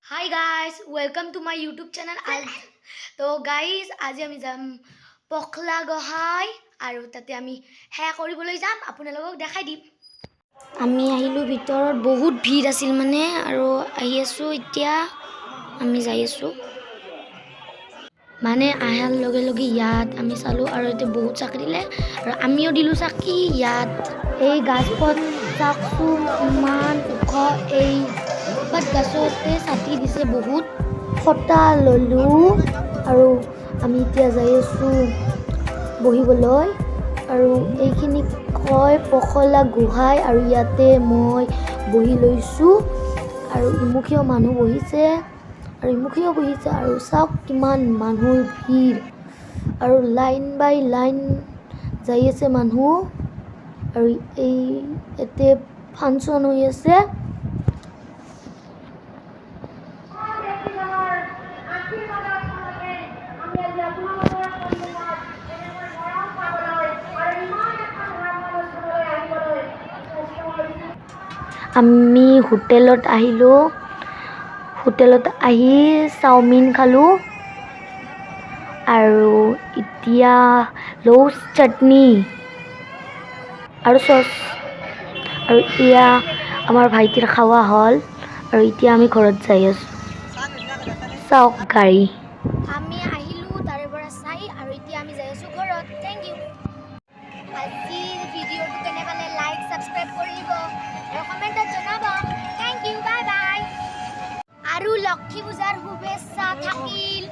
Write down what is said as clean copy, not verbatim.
Hi guys, welcome to my YouTube channel. তো guys, আজি আমি যাম পখলা গোহাঁই আৰু তাতে আমি সেৱা কৰিবলৈ যাম। আপোনালোকক দেখাই দিম। আমি আহিলোঁ ভিতৰত, বহুত ভিৰ আছিল মানে আৰু আহি আছোঁ। এতিয়া আমি যাই আছোঁ। মানে অহাৰ লগে লগে ইয়াত আমি চালোঁ আৰু ইয়াতে বহুত চাকি দিলে আৰু আমিও দিলোঁ চাকি ইয়াত। এই গাছপাত চাওকচোন, ইমান ওখ। এই পাত গাছতে চাকি দিছে। বহুত ফটা ল'লোঁ আৰু আমি এতিয়া যাই আছোঁ বহিবলৈ। আৰু এইখিনিক কয় পখলা গোহাঁই আৰু ইয়াতে মই বহি লৈছোঁ আৰু ইমুখেও মানুহ বহিছে আৰু ইমুখেও বহিছে। আৰু চাওক কিমান মানুহৰ ভিৰ আৰু লাইন বাই লাইন যাই আছে মানুহ। আৰু এই ইয়াতে ফাংচন হৈ আছে। ব্যক্তিজনৰ আশীৰ্বাদৰ ফলতে আমি আজি আপোনালোকৰ সন্মুখত এনেকৈ মৰম পাবলৈ আৰু ইমান এখন ধৰ্ম অনুষ্ঠানলৈ আহিবলৈ চেষ্টা কৰিছোঁ। আমি হোটেলত আহিলোঁ। হোটেলত আহি চাওমিন খালোঁ আৰু এতিয়া লওঁ চাটনি আৰু চচ। আৰু এয়া আমাৰ ভাইটিৰ খোৱা হ'ল আৰু এতিয়া আমি ঘৰত যাই আছোঁ। চাওক গাড়ী। আমি আহিলোঁ তাৰে পৰা চাই আৰু এতিয়া আমি যাই আছোঁ ঘৰত। Thank U. আজিৰ ভিডিঅ'টো কেনে পালে লাইক, ছাবস্ক্ৰাইব কৰিব আৰু কমেণ্টত জনাব। Thank U, bye bye আৰু লক্ষী পূজাৰ শুভেচ্ছা থাকিল।